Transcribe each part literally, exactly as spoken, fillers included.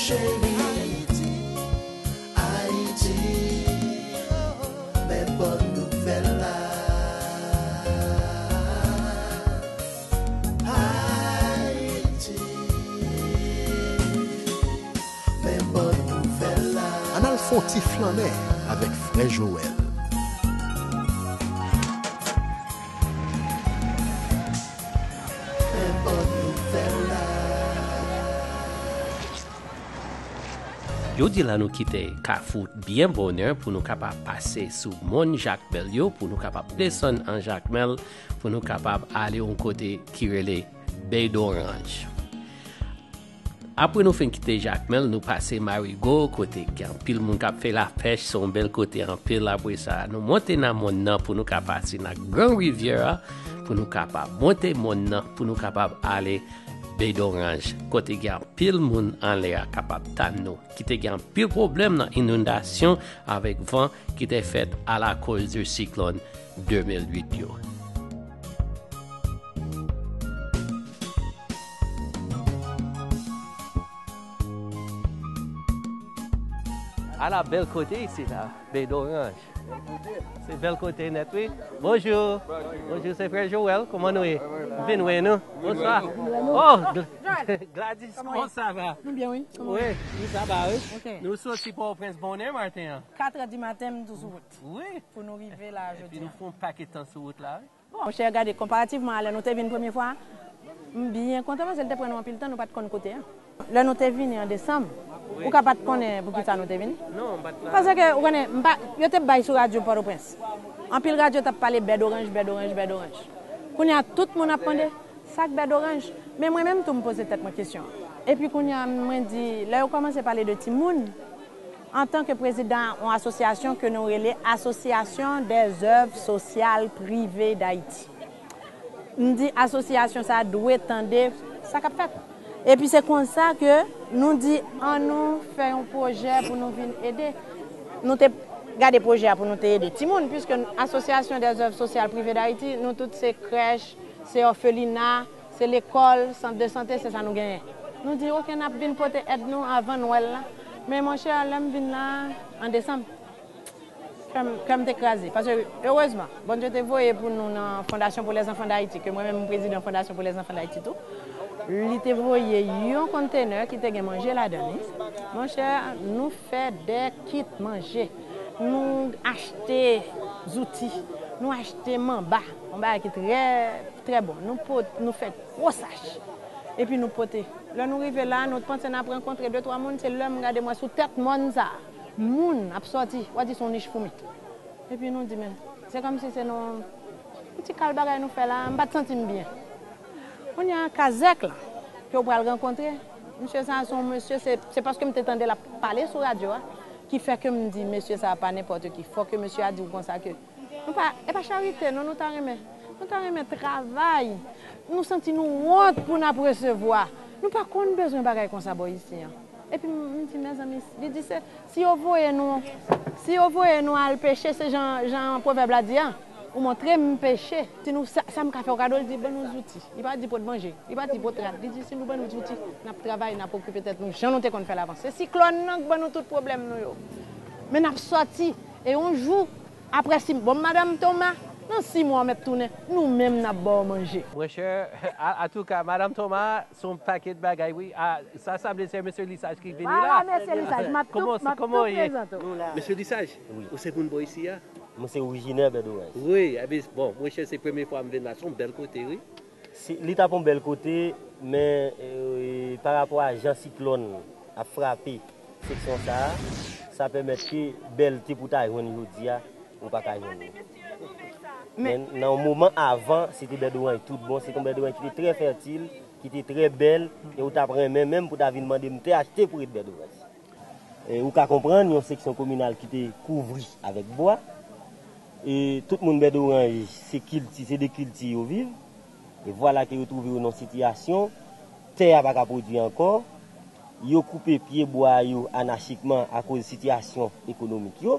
Cheri, Ayiti, Ayiti, men bòn nouvèl la. Ayiti, men bòn nouvèl la. Ann al fè yon ti flannen avèk frè Jowèl. Men bòn nouvèl la. Jodi la nou kite Kafou byen bonè pou nou kapab pase sou mòn Jakmèl yo, pou nou kapab desann an Jakmèl, pou nou kapab ale yon kote ki rele Bèy Doranj. Apre nou fin kite Jakmèl, nou pase Marigo, kote gen anpil moun k ap fè lapèch, se yon bèl kote anpil. Apre sa, nou monte nan mòn nan pou nou ka pase nan Gran Rivyè a, pou nou kapab monte mòn nan, pou nou kapab ale Bèy Doranj, kote gen anpil moun anlè a kapab tann nou, ki te gen anpil pwoblèm nan inondasyon avèk van ki te fèt alakoz de siklòn de mil uit yo. Ala bèl kote isit la, Bèy Doranj. Se bèl kote nèt, wi. Bonjou. Bonjou, se frè Joel. Kòman nou ye? M vin wè nou. Bonswa. Oh, Gl- Gladys, comment ça va? Nou byen, wi. Kòman wi, nou sa va, wi. Ok. Nou soti Pòtoprens bonè maten an. Kat è di maten, m tou sou wout. Wi. Pou nou rive la jodi a. Epi nou fè yon pakèt tan sou wout la, wi. Bon, monchè, gade, konparativman a lè nou te vin premye fwa, m byen kontan paske l te pran nou anpil tan, nou pa t konn kote a. Lè nou te vini an desanm, ou ka pa t konnen poukisa nou te vini. Non, m pa t la. Paske, ou konnen, m pa, yo te bay sou radyo Pòtoprens. Anpil radyo t ap pale Bèy Doranj, Bèy Doranj, Bèy Doranj. Kounye a, tout moun ap mande, sa k Bèy Doranj? Men mwen menm tou, m poze tèt mwen kesyon an. Epi kounye a, mwen di, lè yo kòmanse pale de timoun, antanke prezidan yon asosyasyon ke nou rele Association des œuvres sociales privées d'Haïti. M di asosyasyon sa a dwe tande sa k ap fèt. Epi se konsa ke nou di, ann nou fè yon pwojè pou nou vin ede. Nou te gade pwojè a pou nou te ede timoun, puiske Association des œuvres sociales privées d'Haïti, nou tout se krèch, se òfelina, se lekòl, sant de sante, se sa nou genyen. Nou di, oke, n ap vin pote èd nou avan Nwèl la. Men monchè, lè m vin la, an desanm, kè m, kè m te kraze. Paske, erezman, Bondye te voye pou nou nan Fondation pour les enfants d'Haïti, ke mwen menm, m prezidan Fondation pour les enfants d'Haïti tou. Li te voye yon kontenè ki te gen manje ladan li. Monchè, nou fè de kit manje. Nou achte zouti. Nou achte manba. Yon bagay ki trè, trè bon. Nou pot, nou fè gwo sach. Epi nou pote. Lè nou rive la, nou t panse n ap rankontre de twa moun. Se lè m gade m wè sou tèt mòn sa a, moun ap sòti. W a di se yon nich foumi. Epi nou di, men, se kòmsi se nou, yon ti kal bagay nou fè la, m pa t santi m byen. Kounye a, Kazèk la, ke w pral rankontre, misye sa a se yon mesye, se, se paske m te tande l ap pale sou radyo a, ki fè ke m di, mesye sa a pa nenpòt ki. Fòk ke mesye a di w konsa ke nou pa, e pa charite, non, nou ta renmen. Nou ta renmen travay. Nou santi nou wont pou n ap resevwa. Nou pa konn bezwen bagay konsa bò isi an. Epi m, m di, mezanmi, li di se, si yo voye nou, si yo voye nou al peche, se jan, jan pwovèb la di a, ou montre m peche. Si nou, sa, sa m ka fè w kado, li di, ban nou zouti. Li pa di pot manje, li pa di pot rad. Li di, si nou ban nou zouti, n ap travay, n ap okipe tèt nou, jan nou te konn fè l avan. Se siklòn nan k ban nou tout pwoblèm nou yo. Men n ap sòti, e yon jou, apre si, bon, madanm Toma, nan sis mwa w mèt tounen, nou menm n ap ba w manje. Monchè, a- antouka, madanm Toma, se yon pakèt bagay, wi. A, sa sanble se mesye Lisaj ki vini la. Vwala, mesye Lisaj, m ap tou, m ap tou prezante w. Mesye Lisaj, ou se moun bò isi a? Mwen se orijinè Bèdoraj. Wi, epi, bon, monchè, se premye fwa m vin la, se yon bèl kote, wi. Se, li t ap yon bèl kote, men, e, pa rapò a jan siklòn ap frape seksyon sa a, sa pèmèt ke bèlte pou ta jwenn jodi a, ou pa ka jwenn li. Men, men nan yon moman avan, se te Bèdoraj tout bon, se te yon Bèdoraj ki te trè fètil, ki te trè bèl, e ou t ap renmen menm pou ta vin mande m tè achte pou ret Bèdoraj. E ou ka konprann, yon seksyon kominal ki te kouvri avèk bwa. E tout moun Bèdoraj, se kilti, se de kilti yo viv. E vwala ke yo twouve yo nan sitiyasyon, tè a pa ka pwodui ankò. Yo koupe pye bwa yo anachikman akoz sitiyasyon ekonomik yo.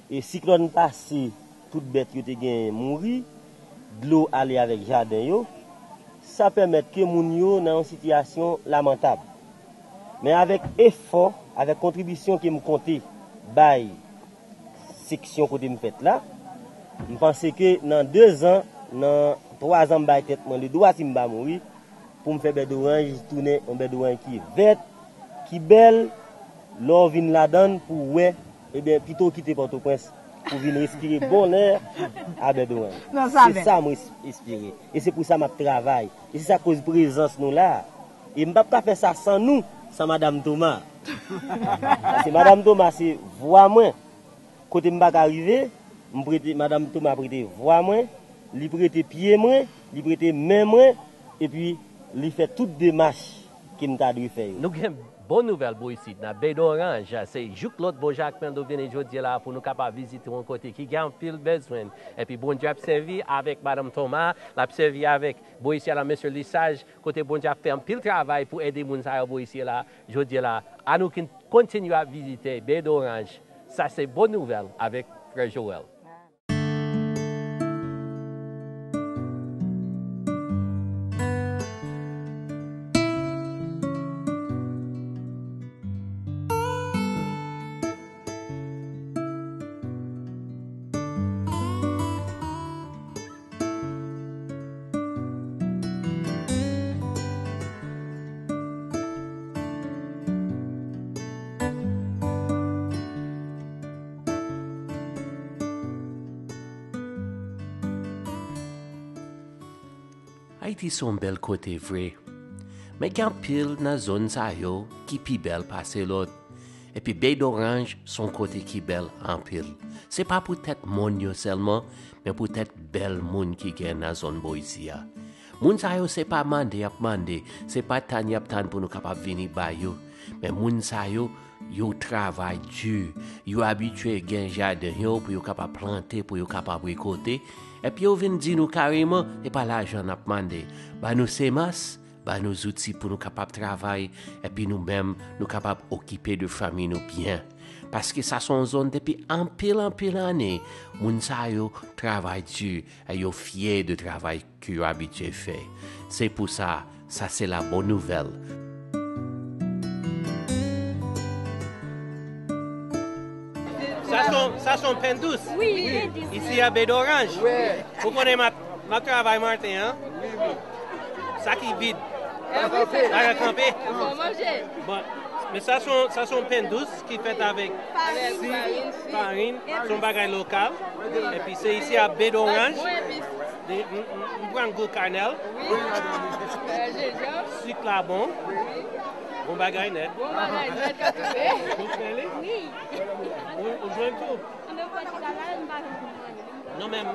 E siklòn pase, tout bèt yo te genyen mouri, dlo ale avèk jaden yo. Sa pèmèt ke moun yo nan yon sitiyasyon lamantab. Men avèk efò, avèk kontribisyon ke m konte bay seksyon kote m fèt la, m panse ke nan dezan, nan twazan, m bay tèt mwen ledwa, si m pa mouri, pou m fè bèdoranj tounen yon bèdoranj ki vèt, ki bèl. Lè w vin ladan l pou w wè, ebyen, pito w kite Pòtoprens pou w vin respire bon lè a bèdoranj. Se sa mwen es-, espere. E se pou sa m ap travay. E se sa k koz prezans nou la a. E m p ap ka fè sa san nou, san Madanm Thomas. Paske Madanm Thomas se vwa mwen. Kote m pa ka rive, m prete, Madanm Thomas prete vwa mwen, li prete pye mwen, li prete men mwen, epi li fè tout demach ke m ta dwe fè yo. Nou gen bon nouvèl bò isit, nan Bèdoranj, se jouk lòt bò Jakmèl nou vini jodi a la pou nou kapab vizite yon kote ki gen anpil bezwen. Epi Bondye ap sèvi avèk Madanm Thomas, l ap sèvi avèk bò isi a la, mesye Lisaj, kote Bondye ap fè anpil travay pou ede moun sa yo bò isi a la, jodi a la. Ann nou kin-, kontinye ap vizite Bèdoranj. Sa se bon nouvèl avèk Frè Joel. Ayiti se yon bèl kote vre, men gen anpil nan zòn sa yo ki pi bèl pase lòt. Epi Bèdoranj se yon kote ki bèl anpil. Se pa poutèt mòn yo sèlman, men poutèt bèl moun ki gen nan zòn bò isi a. Moun sa yo se pa mande y ap mande, se pa tann y ap tann pou nou kapab vini ba yo. Men moun sa yo, yo travay di, yo abitye gen jaden yo pou yo kapab plante, pou yo kapab rekolte, epi yo vin di nou kareman, se pa lajan n ap mande. Ba nou semans, ba nou zouti pou nou kapab travay, epi nou menm, nou kapab okipe de fanmi nou byen. Paske sa se yon zòn depi anpil, anpil ane, moun sa yo travay di, e yo fyè de travay ke yo abitye fè. Se pou sa, sa se la bon nouvèl. Sa se yon, sa se yon pen dous. Wi. Isi a Bèdoranj. Ou konnen m ap, m ap travay maten an. Sa ki vid. Bagay kanpe. Bon, men sa se yon, sa se yon pen dous ki fèt avèk sik, farin, se yon bagay lokal. Epi se isi a Bèdoranj. M, m, m pran gou kanèl. Sik la bon. Bon bagay nèt. Bon bagay nèt, katouve. Ou fè li? Wi. Ou, ou jwenn tou? Non, men,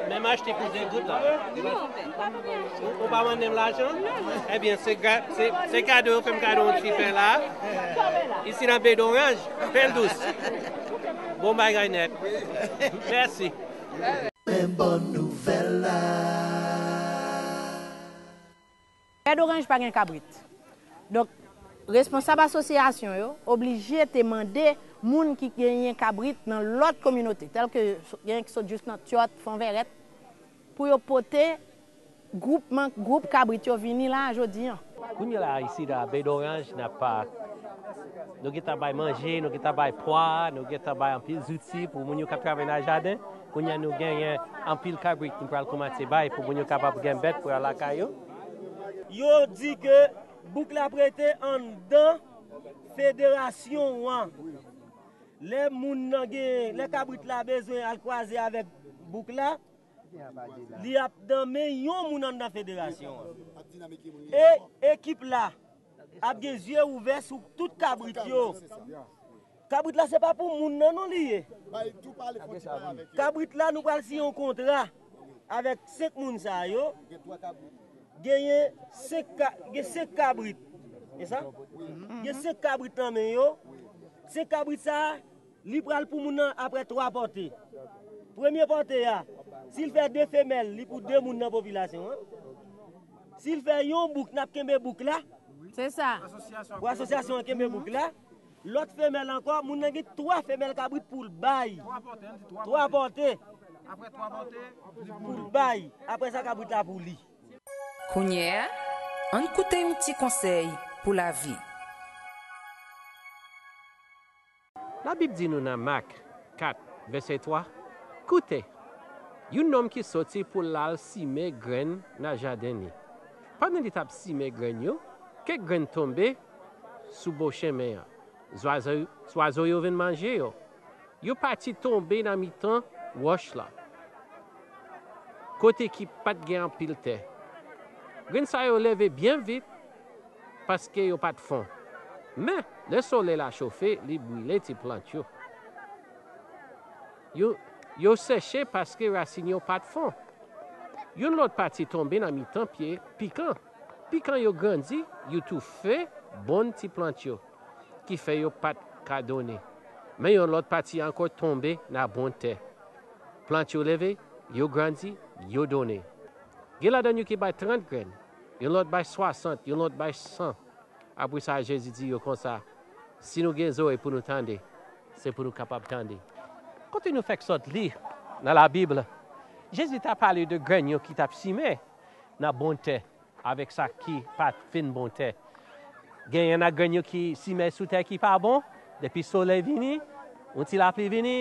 men m achte pou degout la. Ou, ou pa mande m lajan? Ebyen, se gra-, se, se kado yo fè m kado yon ti pen la. Isi nan Bèdoranj, pen dous. Bon bagay nèt. Mèsi. Men bon nouvèl la. Bèdoranj pa gen kabrit. Donk, responsab asosyasyon yo oblije te mande moun ki genyen kabrit nan lòt kominote, tèlke so-, genyen ki sot jis nan Tyòt, Fonvèrèt, pou yo pote gwoupman, gwoup kabrit yo vini la a jodi an. Kounye a la, isi nan Bèdoranj, n ap, nou gentan bay manje, nou gentan bay pwa, nou gentan bay anpil zouti pou moun yo k ap travay nan jaden. Kounye a nou genyen anpil kabrit nou pral kòmanse bay pou moun yo kapab gen bèt pou al lakay yo. Yo di ke bouk la ap rete anndan federasyon an. Lè moun nan gen, lè kabrit la bezwen al kwaze avèk bouk la, li ap nan men yon moun anndan federasyon an. E ekip la ap gen zye ouvè sou tout kabrit yo. Kabrit la se pa pou moun nan non li ye. Kabrit la nou pral siyen yon kontra avèk senk moun sa yo. Genyen senk ka-, gen senk kabrit. E sa? Gen senk kabrit nan men yo. Senk kabrit sa, li pral pou moun nan apre twa pòte. Premye pòte a, si l fè de femèl, li pou de moun nan popilasyon an. Si l fè yon bouk, n ap kenbe bouk la. Se sa. Pou asosyasyon an kenbe bouk la. Lòt femèl ankò, moun nan gen twa femèl kabrit pou l bay. Twa pòte, n di twa pòte. Twa pòte. Apre twa pòte, li pou l bay. Apre sa, kabrit la pou li. Kounye a, ann koute yon ti konsèy pou lavi. Labib di nou nan Mak kat, vèsè twa, koute, yon nonm ki soti pou l al simen grenn nan jaden li. Pandan li t ap simen grenn yo, kèk grenn tonbe sou bò chemen an. Zwazo, zwazo yo vin manje yo. Yon pati tonbe nan mitan wòch la, kote ki pa t gen anpil tè. Grenn sa yo leve byen vit paske yo pa t fon. Men, lè solèy la chofe, li brile ti plant yo. Yo, yo seche paske rasin yo pa t fon. Yon lòt pati tonbe nan mitan pye pikan. Pikan yo grandi, yo toufe bon ti plant yo, ki fè yo pa t ka donnen. Men yon lòt pati ankò tonbe nan bon tè. Plant yo leve, yo grandi, yo donnen. Gen ladan yo ki bay trant grenn, yon lòt bay swasant, yon lòt bay san. Apre sa, Jezi di yo konsa, si nou gen zòrèy pou nou tande, se pou nou kapab tande. Kote nou fèk sot li nan Labib, Jezi t ap pale de grenn yo ki t ap simen nan bon tè avèk sa ki pa t fin bon tè. Genyen nan grenn yo ki simen sou tè ki pa bon, depi solèy vini, yon ti lapli vini,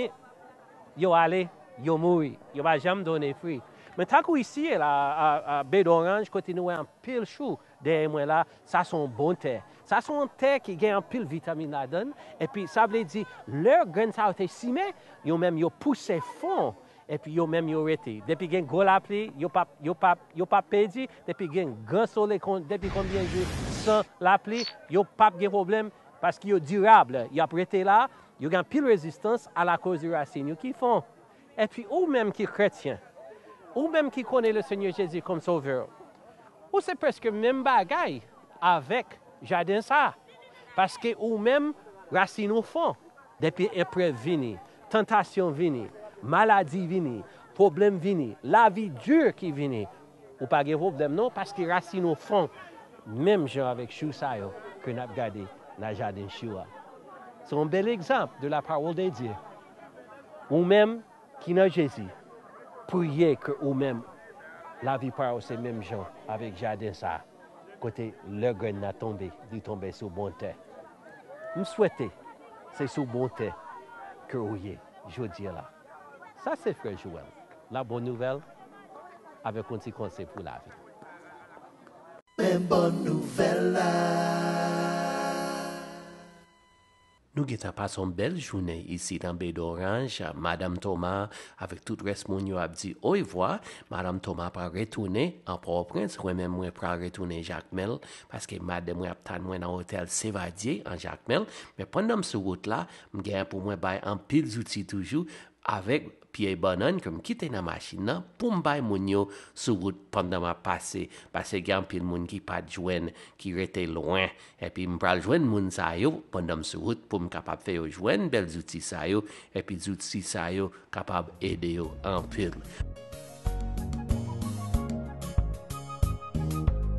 yo ale, yo mouri, yo pa janm donnen fwi. Men tankou isi la, a, a, Bedoranj, kote nou wè anpil chou dèyè mwen la, sa se yon bon tè. Sa se yon tè ki gen anpil vitamin ladan l, epi sa vle di, lè grenn sa yo te simen, yo menm yo pouse fon, epi yo menm yo rete. Depi gen gwo lapli, yo p ap, yo p ap, yo p ap pèdi, depi gen gran solèy, kon, depi konbyen jou san lapli, yo p ap gen pwoblèm, paske yo dirab, y ap rete la, yo gen anpil rezistans alakoz de rasin yo ki fon. Epi ou menm ki kretyen, ou menm ki konnen le Senyè Jezi kòm Sovè, ou se prèske menm bagay avèk jaden sa. Paske ou menm, rasin ou fon. Depi eprèv vini, tantasyon vini, maladi vini, pwoblèm vini, lavi di ki vini, ou pa gen pwoblèm non, paske rasin ou fon. Menm jan avèk chou sa yo ke n ap gade nan jaden chou a. Se yon bèl egzanp de la parole de Dieu. Ou menm ki nan Jezi, priye ke ou menm, lavi pa w se menm jan avèk jaden sa, kote lè grenn nan tonbe, li tonbe sou bon tè. M swete se sou bon tè ke ou ye jodi a la. Sa se frè Joel, la bonne nouvelle, avèk yon ti konsèy pou lavi. Men bon nouvèl la. Nou gentan pase yon bèl jounen isit an Bedoranj. Madanm Toma avèk tout rès moun yo ap di orevwa. Madanm Toma pral retounen an Pòtoprens. Mwen menm, mwen pral retounen Jakmèl, paske madanm mwen ap tann mwen nan otèl Sevadye an Jakmèl. Men pandan m sou wout la, m genyen pou mwen bay anpil zouti toujou avèk pye bannann ke m kite nan machin nan pou m bay moun yo sou wout pandan m ap pase, paske gen anpil moun ki pa t jwenn, ki rete lwen. Epi m pral jwenn moun sa yo pandan m sou wout pou m kapab fè yo jwenn bèl zouti sa yo, epi zouti sa yo kapab ede yo anpil.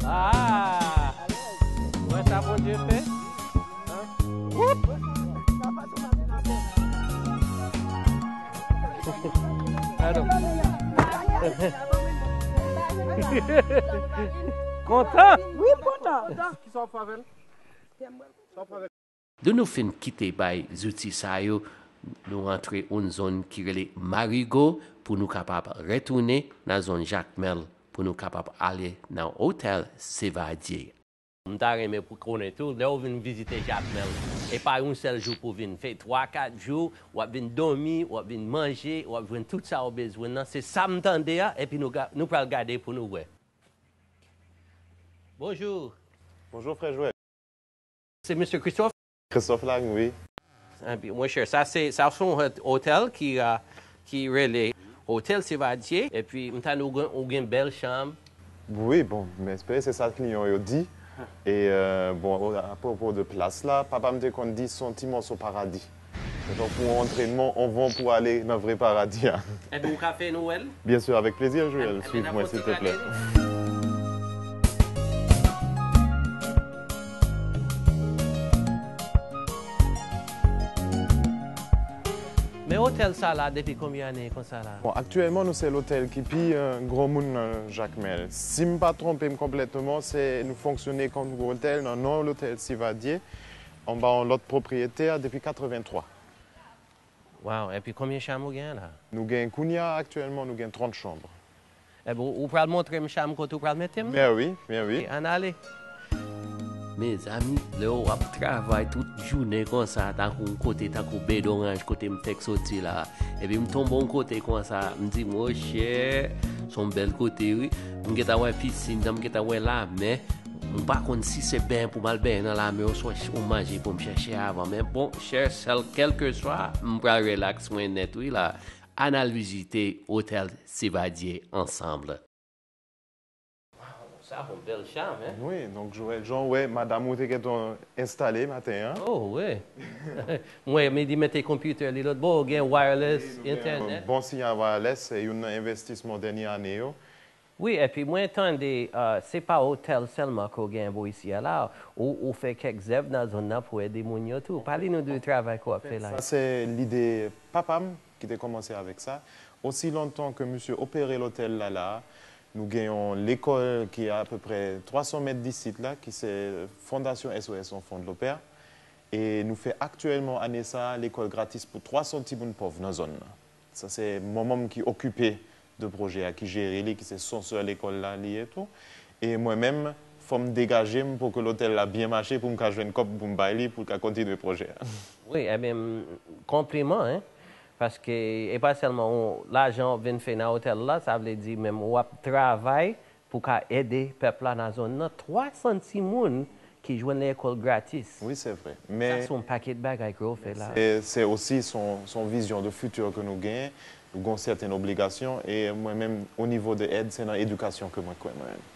Ah! Wè sa Bondye fè? Hein? Woup! Pardon. Kontan? Wi, kontan. Kisa w ap fè avè l? Sa w ap fè avè l? Lè nou fin kite bay zouti sa yo, nou rantre yon zòn ki rele Marigo pou nou kapab retounen nan zòn Jakmèl pou nou kapab ale nan otèl Sevadye. M ta renmen pou konnen tou, lè w vin vizite Jakmèl, e pa yon sèl jou pou vin, fè twa, kat jou, w ap vin dòmi, w ap vin manje, w ap jwenn tout sa w bezwen nan. Se sa m tande a, epi nou ga-, nou pral gade pou nou wè. Bonjou. Bonjou, frè Joel. Se mesye Christophe? Christophe Lang, wi. Enben, monchè, sa se, sa se yon hot-, otèl ki, euh, ki rele Otèl Sevadye. Epi, m tann ou gen, ou gen bèl chanm. Wi, bon, m espere se sa kliyan yo di. E, euh, bon, o-, apwopo de plas la, papa m te konn di se yon ti mòso paradi. Donk, pou yon antrènman, on van pou ale nan vrè paradi a. Enben, ou ka fè nou wè l? Byen si, avèk plezi, Joel. Enben, suiv mwen, silteplè. Men otèl sa la, depi konbyen ane konsa la? Bon, aktyèlman, nou se lotèl ki pi, euh, granmoun nan Jakmèl. Si m pa twonpe m konplètman, se nou fonksyone kòm otèl nan non lotèl Sivadye, anba yon lòt pwopriyetè depi katrevenntwa. Wow, epi konbyen chanm ou gen la? Nou gen kounye a aktyèlman nou gen trant chanm. Epi ou, ou pral montre m chanm kote ou pral mete m? Byen wi, byen wi. Ok, ann ale. Mezanmi, lè w ap travay tout jounen konsa, tankou yon kote, tankou Bedoranj, kote m fèk soti la, epi m tonbe yon kote konsa, m di, monchè, se yon bèl kote, wi. M gentan wè pisin nan, m gentan wè lamè. M pa konn si se benyen pou m al benyen nan lamè, oswa yon manje pou m chèche avan. Men bon, chè sèl, kèlkeswa, m pral rilaks mwen nèt, wi, la. Ann al vizite Otèl Sevadye ansanm. Wow, sa yon bèl chanm, hein? Wi, donk, Joël, jan w wè, madanm ou te gentan enstale maten an. Oh, wi. M wè, men li mete konpitè li lòt bò, gen wireless, entènèt. Bon siyal wireless, se youn nan envestisman dènye ane yo. Wi, epi mwen tande, euh, se pa otèl sèlman ke w gen bò isi a la, ou, ou fè kèk zèv nan zòn nan pou ede moun yo tou. Pale nou de travay ke w ap fè la. Sa se lide papa m ki te kòmanse avèk sa. Osi lontan ke misye opere lotèl la la, nou gen yon lekòl ki apeprè twa san mèt disit la, ki se Fondasyon S O S Enfants de l'Opère. E nou fè aktyèlman ane sa a lekòl gratis pou twa san timoun pòv nan zòn nan. Sa se manman m ki okipe de pwojè a, ki jere li, ki se sponsor lekòl la li ye tou. E mwen menm, fò m degaje m pou ke lotèl la byen mache, pou m ka jwenn kòb pou m bay li, pou l ka kontinye pwojè a. Wi, ebyen, konpliman, hein. Paske e pa sèlman yon lajan w ap vin fè nan otèl la, sa vle di menm w ap travay pou ka ede pèp la nan zòn nan. Twa san timoun ki jwenn lekòl gratis. Wi, se vre. Sa se yon pakèt bagay ke w fè la. Se, se osi se yon, se yon vizyon de futur ke nou genyen. Nou gen yon sèten obligasyon e mwen menm, o nivo de èd, se nan edikasyon ke mwen kwè mwen menm.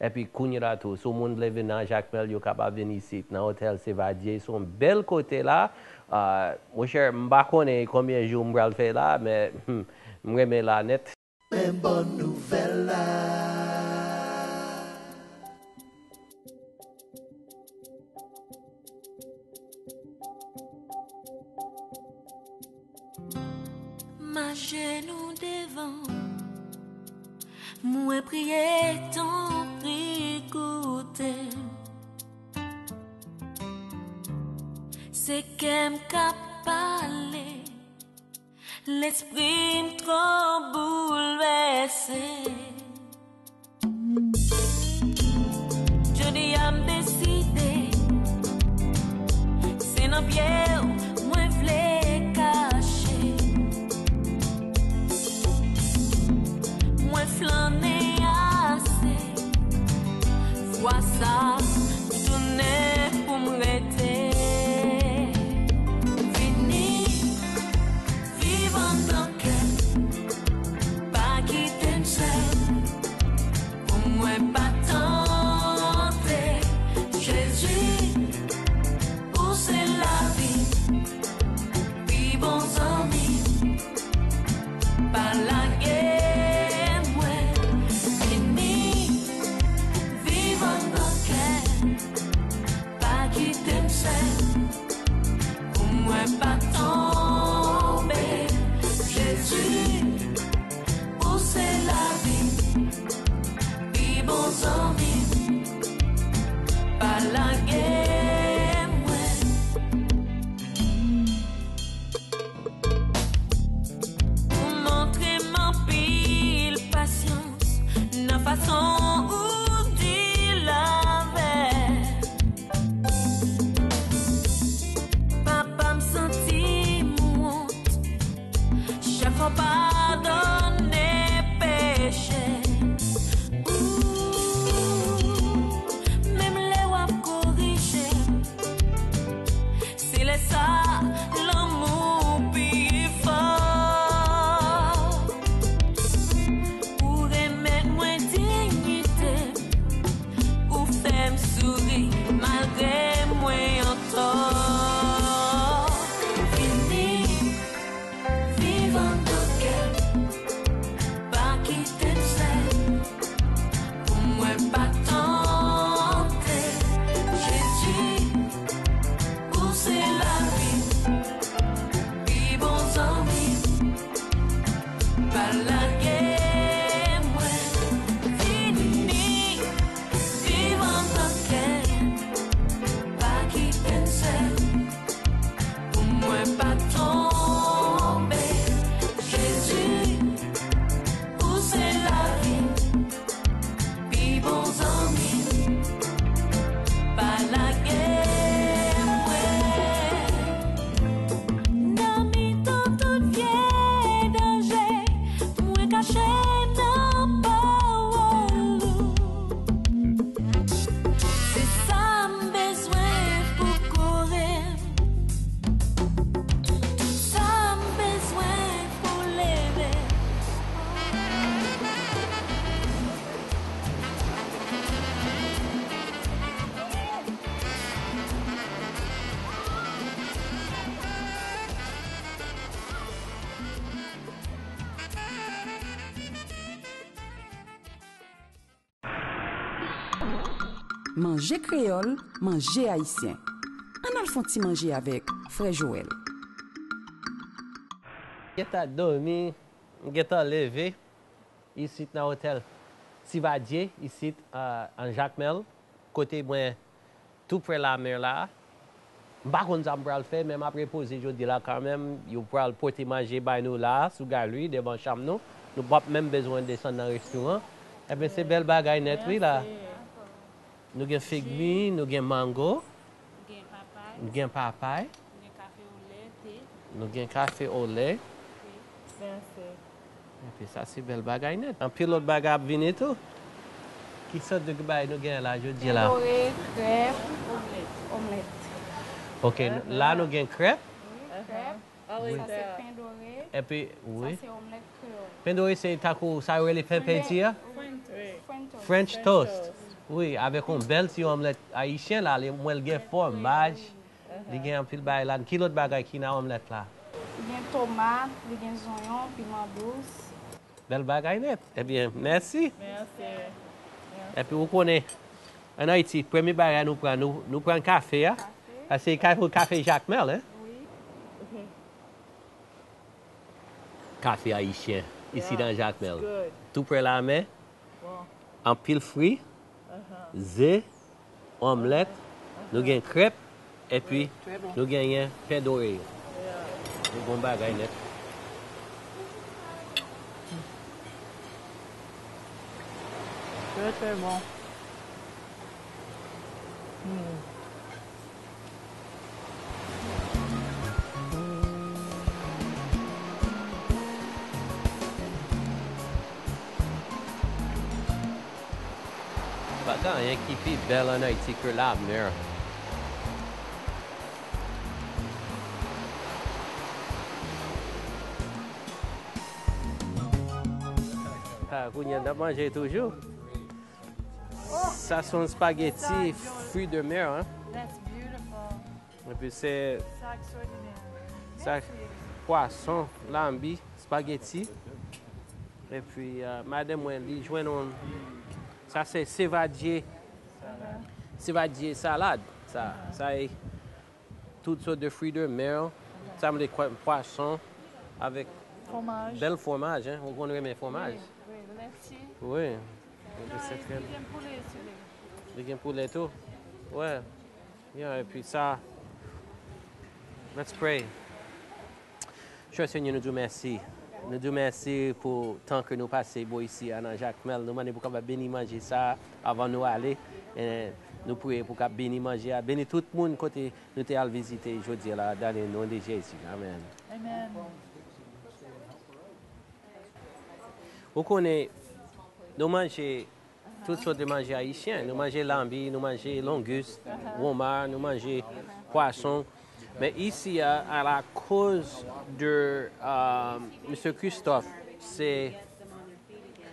Epi kounye la tou, si yon moun vle vin nan Jakmèl, yo kapab vin isit, nan Otèl Sevadye. Se yon bèl kote la. Ah, monchè, m pa konnen konbyen jou m pral fè la, men hmm, m renmen la nèt. Men bòn nouvèl la. M ajenou devan, mwen priye, tanpri koute m. Se kè m k ap pale. Lespri m twò boulvèse. Jodi a m deside, se nan pye w mwen vle kache. Mwen flannen ase, fwa sa m tounen pou m rete. Vini, viv anndan kè m, pa kite m sèl, pou mwen pa tante. Jezi, ou se lavi m, pi bon zanmi m, pa lage mwen. Vini, viv anndan kè m, pa kite m sèl, pou mwen pa tonbe. Jezi, ou se lavi m, pi bon zanmi m, pa lage mwen. Ou montre m anpil pasyans nan fason ou deal avè m. Papa, m santi m wont chak fwa w padone peche. Ooh, menm lè w ap korije m, se lè sa lanmou pi fò. Ou remèt mwen diyite m, ou fè m souri malgre mwen antò. Vini, viv anndan kè m, pa kite m sèl, pou mwen pa tante. Jezi, ou se lavi m, Manje kreyòl, manje ayisyen. Ann al fè yon ti manje avèk frè Joel. Gentan dòmi, m gentan leve isit nan otèl Sivadye, isit, euh, an Jakmèl, kote mwen tou prè lamè la. M pa konn sa m pral fè, men m ap repoze jodi la kanmenm. Yo pral pote manje bay nou la, sou galri, devan chanm nou. Nou p ap menm bezwen desann nan restoran. Enben, se bèl bagay nèt, wi, la. Nou gen fig mi, nou gen mango, nou gen papay, nou gen kafe olè, te. Epi sa se bèl bagay nèt. Anpil lòt bagay ap vini tou. Ki sòt de bagay nou gen la jodi la? Pen dore, krèp, omlèt. Ok, la nou gen krèp. Wi, krèp. Sa se pen dore. Epi, wi. Sa se omlèt kreyòl. Pen dore se tankou sa yo rele pen penti a? French toast. Wi, avèk yon bèl ti omlèt ayisyen la, li, mwen l gen fwomaj. Li gen anpil bagay ladan. Ki lòt bagay ki nan omlèt la? Li gen tomat, li gen zonyon, piman dous. Bèl bagay nèt. Ebyen, mèsi. Mèsi. Epi ou konnen, ann Ayiti, premye bagay nou pran, nou, nou pran kafe a. Kafe. Paske kafe, kafe Jakmèl, en. Wi. Kafe ayisyen, isi nan Jakmèl. Tou prè lamè. Anpil fwi, ze, omlèt, nou gen krèp, epi nou genyen pen dore yo. Li bon bagay nèt. Trè, trè bon. Hmm. Pa gen anyen ki pi bèl ann Ayiti ke lamè. Ah, kounye a n ap manje toujou. Sa se yon spaghetti fruits de mer, hein? Epi se sa, pwason, lanbi, spaghetti. Epi, euh, madanm mwen, li jwenn yon, sa se sevadye. Sevadye salad. Sa, sa e tout sòt de fruits de mer. Sa vle di pwason avèk bèl fwomaj, hein. Ou konn renmen fwomaj. Wi, wi, lèti. Wi. Li gen poule tou. Wi. Yeah, epi sa, let's pray. Chè Senyè, nou di w mèsi. Nou di w mèsi pou tan ke nou pase bò isi a nan Jakmèl. Nou mande pou w kapab beni manje sa a avan nou ale. E nou priye pou w kab beni manje a. Beni tout moun kote nou te al vizite jodi a la, dans le nom de Jésus. Amèn. Amèn. Ou konnen, nou manje tout sòt de manje ayisyen. Nou manje lanbi, nou manje longis, wonma, nou manje pwason. Men isi a, alakoz de, euh, Mesye Christophe, se,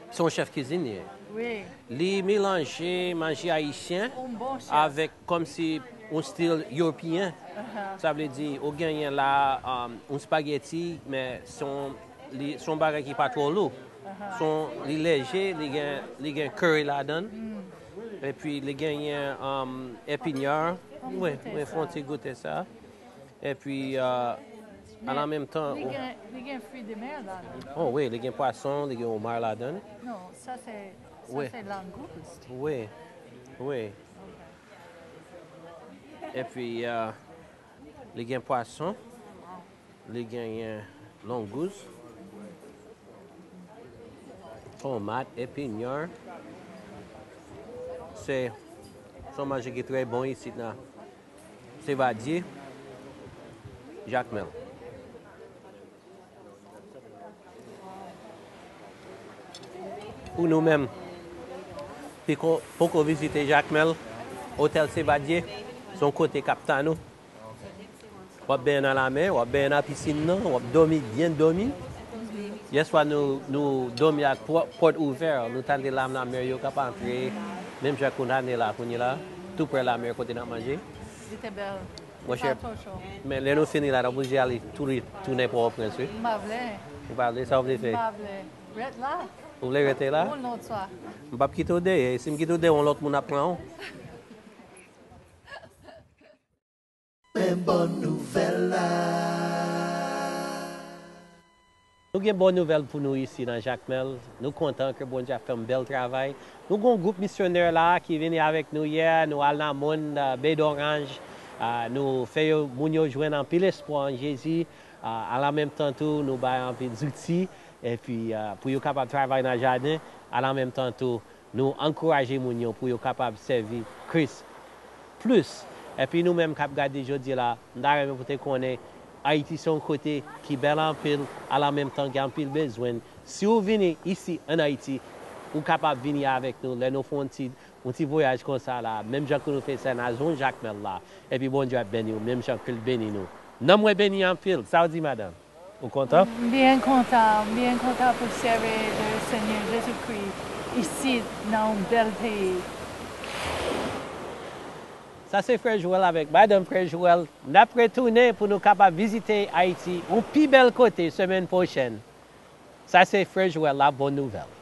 se yon chèf kizin li ye. Wi. Li melanje manje ayisyen avèk kòmsi yon stil ewopeyen. Sa vle di, ou genyen la, um, yon spaghetti, men se yon, li, se yon bagay ki pa twò lou. Se yon, li leje, li gen, li gen curry ladan l. Epi li genyen, um, epinyar. Wi, wi, fè yon ti goute sa. Epi, euh, a la menm tan, li gen, li gen fruits de mer ladan l. Oh wi, li gen pwason, li gen wonma ladan l. Non, sa se, sa se langous. Wi, wi. Epi, euh, li gen pwason, li genyen longous, tomat, epinyar. Se, se yon manje ki trè bon isit nan Sevadye, Jakmèl. Pou nou menm, piko, poko vizite Jakmèl, Otèl Sevadye, se yon kote k ap tann ou. W ap benyen nan lamè, w ap benyen nan pisin nan, w ap dòmi, byen dòmi. Yèswa nou, nou dòmi ak pò-, pòt ouvè, nou tande lam lamè yo k ap antre, menm jan kounye a la, kounye a la, tou prè lamè kote n ap manje. Li te bèl. Monchè, men lè nou fini la, n ap oblije ale tou, tounen Pòtoprens, wi. M pa vle. Ou pa vle, sa w vle fè? M pa vle. Rete la. Ou vle rete la? Yon lòt swa. M p ap kite w dèyè. Si m kite w dèyè, yon lòt moun ap pran w. Men bòn nouvèl la. Nou gen bòn nouvèl pou nou isi nan Jakmèl. Nou kontan ke Bondye ap fè yon bèl travay. Nou gen yon gwoup misyonè la ki vini avèk nou yè. Nou al nan mòn Bay d'Orange. Nou fè yo, moun yo jwenn anpil espwa an Jezi. Alanmenmtan tou, nou bay anpil zouti epi pou yo kapab travay nan jaden. Alanmenmtan tou, nou ankouraje moun yo pou yo kapab sèvi Kris plis. Epi nou menm k ap gade jodi la, m ta renmen pou te konnen Ayiti se yon kote ki bèl anpil, alanmenmtan gen anpil bezwen. Si w vini isi ann Ayiti, ou kapab vini avèk nou lè nou fè yon ti, yon ti vwayaj konsa la, menm jan ke nou fè sa nan zòn Jakmèl la. Epi Bondye ap beni w, menm jan ke l beni nou. Nanm mwen beni anpil. Sa w di, madanm? Ou kontan? M byen kontan, m byen kontan pou sèvi le Senyè Jezikri isit nan yon bèl peyi. Sa se frè Joel avèk madanm frè Joel. N ap retounen pou nou kapab vizite Ayiti, yon pi bèl kote, semèn pwochèn. Sa se frè Joel la, bòn nouvèl.